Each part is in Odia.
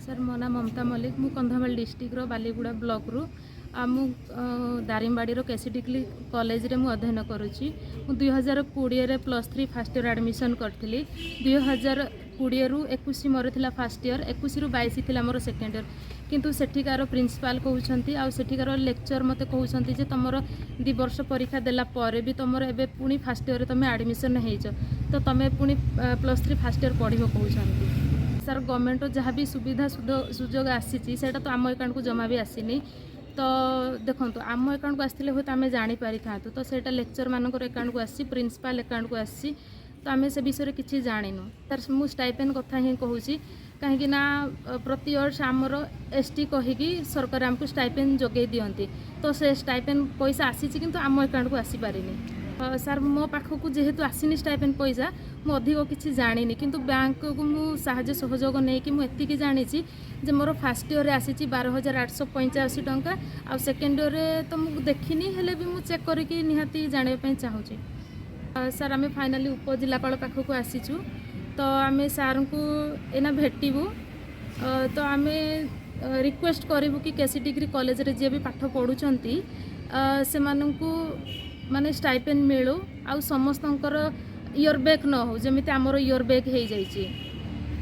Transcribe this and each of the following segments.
ସାର୍, ମୋ ନାଁ ମମତା ମଲ୍ଲିକ। ମୁଁ କନ୍ଧମାଳ ଡିଷ୍ଟ୍ରିକ୍ଟର ବାଲିଗୁଡ଼ା ବ୍ଲକରୁ ଆଉ ମୁଁ ଦାରିଙ୍ଗବାଡ଼ିର କେସି ଡିଗ୍ରୀ କଲେଜରେ ମୁଁ ଅଧ୍ୟୟନ କରୁଛି। ମୁଁ 2020ରେ +3 ଫାର୍ଷ୍ଟ ଇୟର୍ ଆଡ଼ମିସନ୍ କରିଥିଲି। 2020ରୁ 21 ମୋର ଥିଲା ଫାର୍ଷ୍ଟ ଇୟର୍, 21ରୁ 22 ଥିଲା ମୋର ସେକେଣ୍ଡ ଇୟର୍। କିନ୍ତୁ ସେଠିକାର ପ୍ରିନ୍ସିପାଲ୍ କହୁଛନ୍ତି ଆଉ ସେଠିକାର ଲେକ୍ଚର ମୋତେ କହୁଛନ୍ତି ଯେ ତୁମର 2 ବର୍ଷ ପରୀକ୍ଷା ଦେଲା ପରେ ବି ତୁମର ଏବେ ପୁଣି ଫାର୍ଷ୍ଟ ଇୟର୍ରେ ତୁମେ ଆଡ଼ମିସନ୍ ହେଇଛ, ତ ତୁମେ ପୁଣି +3 ଫାର୍ଷ୍ଟ ଇୟର୍ ପଢ଼ିବ କହୁଛନ୍ତି। ସାର୍, ଗଭର୍ଣ୍ଣମେଣ୍ଟର ଯାହା ବି ସୁବିଧା ସୁଯୋଗ ଆସିଛି, ସେଇଟା ତ ଆମ ଆକାଉଣ୍ଟକୁ ଜମା ବି ଆସିନି। ତ ଦେଖନ୍ତୁ, ଆମ ଆକାଉଣ୍ଟକୁ ଆସିଥିଲେ ହୁଏତ ଆମେ ଜାଣିପାରିଥାନ୍ତୁ। ତ ସେଇଟା ଲେକ୍ଚରମାନଙ୍କର ଆକାଉଣ୍ଟକୁ ଆସିଛି, ପ୍ରିନ୍ସିପାଲ୍ ଆକାଉଣ୍ଟକୁ ଆସିଛି, ତ ଆମେ ସେ ବିଷୟରେ କିଛି ଜାଣିନୁ। ସାର୍, ମୁଁ ଷ୍ଟାଇପେନ୍ କଥା ହିଁ କହୁଛି, କାହିଁକି ନା ପ୍ରତି ବର୍ଷ ଆମର ଏସ୍ ଟି କହିକି ସରକାର ଆମକୁ ଷ୍ଟାଇପେନ୍ ଯୋଗାଇ ଦିଅନ୍ତି। ତ ସେ ଷ୍ଟାଇପେନ୍ ପଇସା ଆସିଛି, କିନ୍ତୁ ଆମ ଆକାଉଣ୍ଟକୁ ଆସିପାରିନି। ସାର୍, ମୋ ପାଖକୁ ଯେହେତୁ ଆସିନି ଷ୍ଟାଇପେନ୍ ପଇସା, ମୁଁ ଅଧିକ କିଛି ଜାଣିନି। କିନ୍ତୁ ବ୍ୟାଙ୍କକୁ ମୁଁ ସାହାଯ୍ୟ ସହଯୋଗ ନେଇକି ମୁଁ ଏତିକି ଜାଣିଛି ଯେ ମୋର ଫାର୍ଷ୍ଟ ଇୟର୍ରେ ଆସିଛି 12,885 ଟଙ୍କା। ଆଉ ସେକେଣ୍ଡ ଇୟର୍ରେ ତ ମୁଁ ଦେଖିନି, ହେଲେ ବି ମୁଁ ଚେକ୍ କରିକି ନିହାତି ଜାଣିବା ପାଇଁ ଚାହୁଁଛି। ସାର୍, ଆମେ ଫାଇନାଲି ଉପଜିଲ୍ଲାପାଳ ପାଖକୁ ଆସିଛୁ। ତ ଆମେ ସାର୍ଙ୍କୁ ଏଇନା ଭେଟିବୁ। ତ ଆମେ ରିକ୍ୱେଷ୍ଟ କରିବୁ କି କେସି ଡିଗ୍ରୀ କଲେଜରେ ଯିଏ ବି ପାଠ ପଢ଼ୁଛନ୍ତି, ସେମାନଙ୍କୁ ମାନେ ଷ୍ଟାଇପେନ୍ ମିଳୁ ଆଉ ସମସ୍ତଙ୍କର ଇୟର୍ ବ୍ୟାକ୍ ନ ହେଉ, ଯେମିତି ଆମର ଇୟର୍ ବ୍ୟାକ୍ ହେଇଯାଇଛି।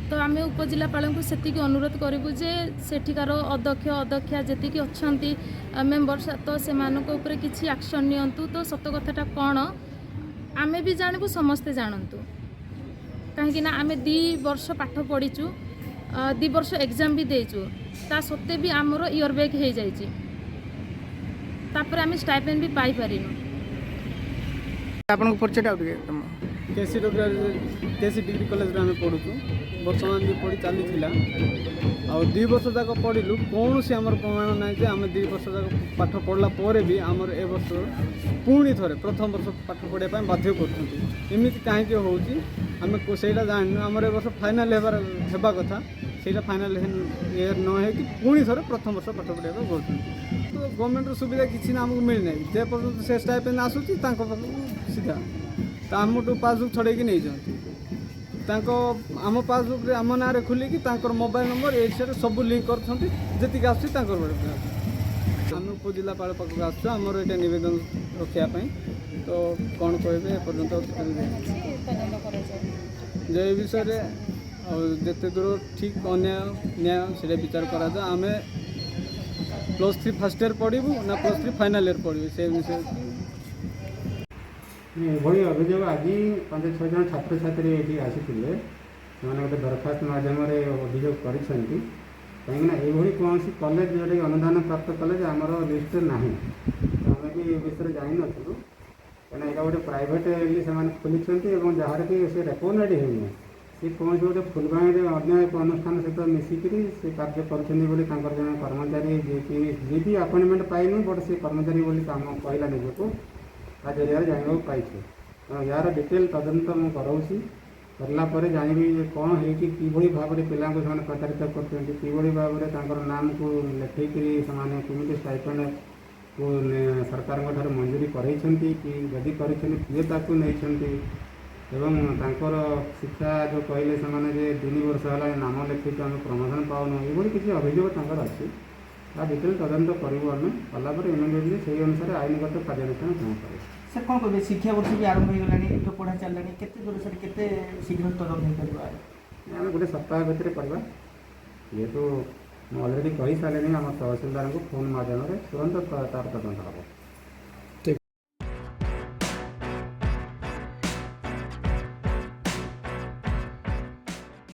ତ ଆମେ ଉପଜିଲ୍ଲାପାଳଙ୍କୁ ସେତିକି ଅନୁରୋଧ କରିବୁ ଯେ ସେଠିକାର ଅଧ୍ୟକ୍ଷ, ଅଧ୍ୟକ୍ଷା ଯେତିକି ଅଛନ୍ତି ମେମ୍ବର୍ସ, ତ ସେମାନଙ୍କ ଉପରେ କିଛି ଆକ୍ସନ୍ ନିଅନ୍ତୁ। ତ ସତ କଥାଟା କ'ଣ ଆମେ ବି ଜାଣିବୁ, ସମସ୍ତେ ଜାଣନ୍ତୁ। କାହିଁକି ନା ଆମେ 2 ବର୍ଷ ପାଠ ପଢ଼ିଛୁ, 2 ବର୍ଷ ଏକ୍ଜାମ୍ ବି ଦେଇଛୁ, ତା ସତ୍ତ୍ୱେ ବି ଆମର ଇୟର୍ ବ୍ୟାକ୍ ହେଇଯାଇଛି। ତାପରେ ଆମେ ଷ୍ଟାଇପେନ୍ ବି ପାଇପାରିନୁ। ଆପଣଙ୍କ ପରିଚୟଟା ଆଉ ଟିକେ ତମ। କେସି କେସି ଡିଗ୍ରୀ କଲେଜରେ ଆମେ ପଢ଼ୁଛୁ। ବର୍ତ୍ତମାନ ବି ପଢ଼ି ଚାଲିଥିଲା ଆଉ 2 ବର୍ଷ ଯାକ ପଢ଼ିଲୁ। କୌଣସି ଆମର ପ୍ରମାଣ ନାହିଁ ଯେ ଆମେ 2 ବର୍ଷ ଯାକ ପାଠ ପଢ଼ିଲା ପରେ ବି ଆମର ଏ ବର୍ଷ ପୁଣି ଥରେ ପ୍ରଥମ ବର୍ଷ ପାଠ ପଢ଼ିବା ପାଇଁ ବାଧ୍ୟ କରୁଛନ୍ତି। ଏମିତି କାହିଁକି ହେଉଛି, ଆମେ ସେଇଟା ଜାଣିନୁ। ଆମର ଏ ବର୍ଷ ଫାଇନାଲ୍ ହେବା କଥା, ସେଇଟା ଫାଇନାଲ୍ ଇୟର୍ ନ ହେଇକି ପୁଣି ଥରେ ପ୍ରଥମ ବର୍ଷ ପାଠ ପଢ଼ିବା ପାଇଁ କହୁଛନ୍ତି। ତ ଗଭର୍ଣ୍ଣମେଣ୍ଟର ସୁବିଧା କିଛି ନା ଆମକୁ ମିଳିନାହିଁ। ଯେ ପର୍ଯ୍ୟନ୍ତ ସେ ଷ୍ଟାଇପେଣ୍ଡ ଆସୁଛି ତାଙ୍କ ପାଖକୁ ସିଧା, ତ ଆମଠୁ ପାସବୁକ୍ ଛଡ଼େଇକି ନେଇଯାନ୍ତି। ତାଙ୍କ ଆମ ପାସବୁକ୍ରେ ଆମ ନାଁରେ ଖୋଲିକି ତାଙ୍କର ମୋବାଇଲ୍ ନମ୍ବର ଏ ସିଆଡ଼େ ସବୁ ଲିଙ୍କ୍ କରୁଛନ୍ତି। ଯେତିକି ଆସୁଛି ତାଙ୍କର ପାଖକୁ ଆସୁଛି। ଆମେ ଉପଜିଲ୍ଲାପାଳ ପାଖକୁ ଆସୁଛୁ ଆମର ଏଇଟା ନିବେଦନ ରଖିବା ପାଇଁ। ତ କ'ଣ କହିବେ ଏପର୍ଯ୍ୟନ୍ତ ତଦନ୍ତ କରାଯାଉ। ଯେ ଏ ବିଷୟରେ ଆଉ ଯେତେ ଦୂର ଠିକ୍ ଅନ୍ୟାୟ ନ୍ୟାୟ ସେଇଟା ବିଚାର କରାଯାଉ। ଆମେ +3 ଫାର୍ଷ୍ଟ ଇୟର୍ ପଢ଼ିବୁ ନା +3 ଫାଇନାଲ୍ ଇୟର୍ ପଢ଼ିବୁ, ସେ ବିଷୟରେ। ଏଭଳି ଅଭିଯୋଗ ଆଜି ପାଞ୍ଚ ଛଅ ଜଣ ଛାତ୍ରଛାତ୍ରୀ ଏଠି ଆସିଥିଲେ। ସେମାନେ ଗୋଟେ ଦରଖାସ୍ତ ମାଧ୍ୟମରେ ଅଭିଯୋଗ କରିଛନ୍ତି। କାହିଁକିନା ଏଇଭଳି କୌଣସି କଲେଜ, ଯେଉଁଟାକି ଅନୁଦାନ ପ୍ରାପ୍ତ କଲେଜ, ଆମର ଲିଷ୍ଟରେ ନାହିଁ। ତ ଆମେ ବି ଏ ବିଷୟରେ ଜାଣିନଥିଲୁ। କାହିଁକିନା ଏଇଟା ଗୋଟେ ପ୍ରାଇଭେଟଲି ସେମାନେ ଖୋଲିଛନ୍ତି ଏବଂ ଯାହାର କି ସେ ରେକଗ୍ନାଇଜ୍ ହେଇନି। ସେ କୌଣସି ଗୋଟେ ଫୁଲବାଣୀରେ ଅନ୍ୟ ଏକ ଅନୁଷ୍ଠାନ ସହିତ ମିଶିକିରି ସେ କାର୍ଯ୍ୟ କରୁଛନ୍ତି ବୋଲି ତାଙ୍କର ଜଣେ କର୍ମଚାରୀ, ଯିଏକି ଯିଏ ବି ଆପଏଣ୍ଟମେଣ୍ଟ ପାଇନି, ବଟ୍ ସେ କର୍ମଚାରୀ ବୋଲି କାମ କହିଲା ନିଜକୁ, ତା ଜରିଆରେ ଜାଣିବାକୁ ପାଇଛୁ। ତ ଏହାର ଡିଟେଲ୍ ତଦନ୍ତ ମୁଁ କରାଉଛି। କରିଲା ପରେ ଜାଣିବି ଯେ କ'ଣ ହେଇଛି, କିଭଳି ଭାବରେ ପିଲାଙ୍କୁ ସେମାନେ ପ୍ରତାରିତ କରୁଛନ୍ତି, କିଭଳି ଭାବରେ ତାଙ୍କର ନାମକୁ ଲେଖେଇକିରି ସେମାନେ କେମିତି ଷ୍ଟାଇପେଣ୍ଡକୁ ସରକାରଙ୍କ ଠାରୁ ମଞ୍ଜୁରୀ କରେଇଛନ୍ତି, କି ଯଦି କରିଛନ୍ତି କିଏ ତାକୁ ନେଇଛନ୍ତି। ଏବଂ ତାଙ୍କର ଶିକ୍ଷା ଯେଉଁ କହିଲେ ସେମାନେ ଯେ 3 ବର୍ଷ ହେଲାଣି ନାମ ଲେଖିଛୁ, ଆମେ ପ୍ରମୋସନ୍ ପାଉନୁ, ଏଭଳି କିଛି ଅଭିଯୋଗ ତାଙ୍କର ଅଛି। ତା ଡିଟେଲ୍ ତଦନ୍ତ କରିବୁ ଆମେ। କଲା ପରେ ଇମିଡ଼ିଏଟଲି ସେଇ ଅନୁସାରେ ଆଇନଗତ କାର୍ଯ୍ୟାନୁଷ୍ଠାନ ଗ୍ରହଣ କରିବୁ। ସାର୍, କ'ଣ କହିବେ? ଶିକ୍ଷାବର୍ଷ ବି ଆରମ୍ଭ ହେଇଗଲାଣି, ଏଠୁ ପଢ଼ା ଚାଲିଲାଣି। କେତେ ଦୂର ସାର୍, କେତେ ଶୀଘ୍ର ତଦନ୍ତ ହେଇପାରିବ? ଆମେ ଗୋଟେ ସପ୍ତାହ ଭିତରେ କରିବା। ଯେହେତୁ ମୁଁ ଅଲରେଡ଼ି କହିସାରିଲିଣି ଆମ ତହସିଲଦାରଙ୍କୁ ଫୋନ୍ ମାଧ୍ୟମରେ, ତୁରନ୍ତ ତାର ତଦନ୍ତ ହେବ।